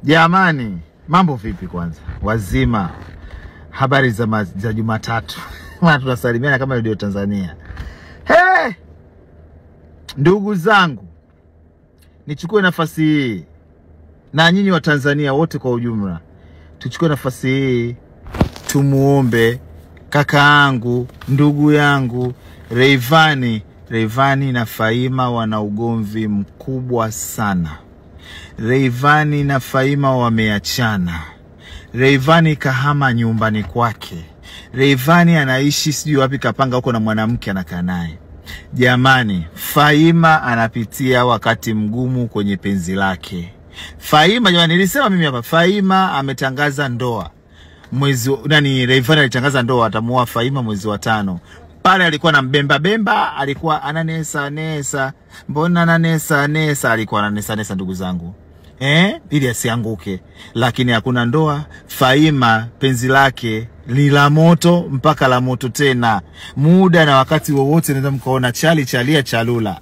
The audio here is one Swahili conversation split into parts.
Jamani, mambo vipi kwanza? Wazima. Habari za Jumatatu. Maana tunasalimiana kama Radio Tanzania. Hey! Ndugu zangu, nichukue nafasi hii na nyinyi wa Tanzania wote kwa ujumla, tuchukue nafasi hii tumuombe kakaangu, ndugu yangu Rayvanny. Rayvanny na Faima wana ugomvi mkubwa sana. Rayvanny na Faima wameachana. Rayvanny kahama nyumbani kwake. Rayvanny anaishi sijui wapi, kapanga huko na mwanamke anakaa naye. Jamani, Faima anapitia wakati mgumu kwenye penzi lake. Faima, jamani, nilisema mimi hapa, Faima ametangaza ndoa. Rayvanny alitangaza ndoa, atamuoa Faima mwezi wa 5. Pale alikuwa na mbemba bemba, alikuwa ananesa nesa, mbona ananesa nesa, alikuwa ananesa nesa ndugu zangu. Ili asianguke. Lakini hakuna ndoa. Faima penzi lake ni la moto mpaka la moto tena. Muda na wakati wowote naweza mkaona chali chalia chalula.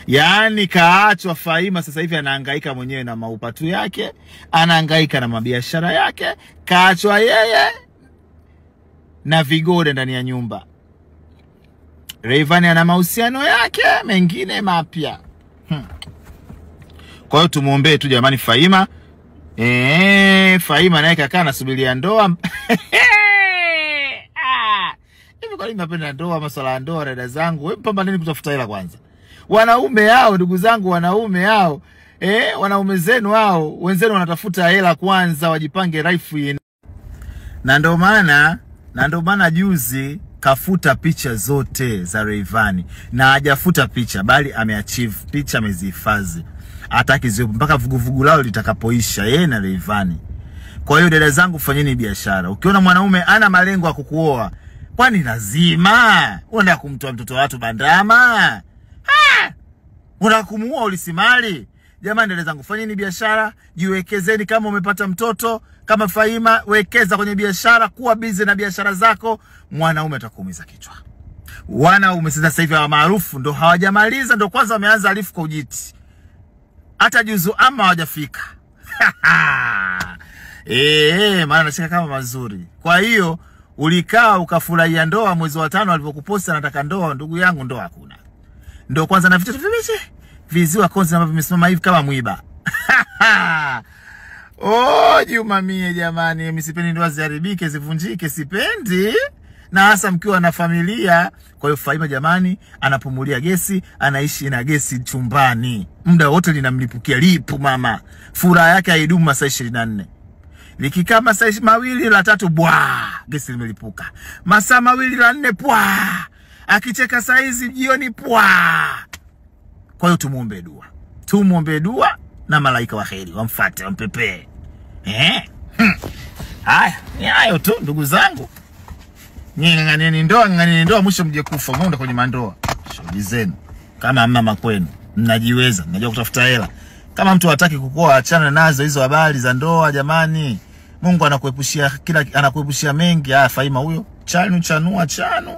Yaani kaachwa Faima, sasa hivi anahangaika mwenyewe na maupatu yake, anahangaika na mabiashara yake, kaachwa yeye na vigode ndani ya nyumba. Rayvanny ana mahusiano yake mengine mapya. Kwa hiyo tumuombee tu jamani Faima. Faima naye kakaa anasubiria ndoa. Hivi kwa nini napenda ndoa, masuala ya ndoa dada zangu? Wewe pambaneni kutafuta hela kwanza. Wanaume hao ndugu zangu, wanaume hao, wanaume zenu hao, wenzenu wanatafuta hela kwanza, wajipange life. Na ndio maana juzi kafuta picha zote za Rayvanny. Na hajafuta picha bali ameachieve picha, amezihifadhi. Hataki ziwe mpaka vuguvugu lao litakapoisha yeye na Rayvanny. Kwa hiyo dada zangu, fanyeni biashara. Ukiona mwanaume ana malengo ya kukuoa, kwani lazima unaenda kumtoa mtoto wa watu bandama? Unataka kumuoa ulisimali? Jamani dada zangu, fanyeni biashara, jiwekezeni. Kama umepata mtoto kama Faima, wekeza kwenye biashara, kuwa busy na biashara zako. Mwanaume atakuumiza kichwa. Wanaume sasa hivi wa maarufu ndo hawajamaliza, ndo kwanza wameanza alifu kwa ujiti. Hata juzu ama hawajafika. Maana nashika kama mazuri. Kwa hiyo ulikaa ukafurahia ndoa mwezi wa 5 alipokuposti anataka ndoa, ndugu yangu ndoa hakuna. Ndo kwanza na vitu vibichi viziwa konzi ambavyo vimesimama hivi kama mwiba. Oh, Juma mie jamani, mimi sipendi ndoa ziharibike, zivunjike, sipendi. Na hasa mkiwa na familia. Kwa hiyo Faima jamani, anapumulia gesi, anaishi na gesi chumbani. Muda wote linamlipukia lipu mama. Furaha yake haidumu masaa 24. Likikaa masaa 2 la 3 bwa, gesi limelipuka. Masaa 2 la 4 pwa. Akicheka saizi jioni pwa. Kwa hiyo tumuombe dua. Tumuombe dua na malaika wa kheri wamfuate, wampepee. Haya, ni hayo tu ndugu zangu. Nyinyi ng'ang'anieni ndoa, ng'ang'anieni ndoa, mwisho mje kufa, mwende kwenye mandoa. Shughuli zenu. Kama mama kwenu, mnajiweza, mnajua kutafuta hela. Kama mtu hataki kukoa, achana nazo hizo habari za ndoa jamani. Mungu anakuepushia kila, anakuepushia mengi. Faima huyo, chanu chanua chanu.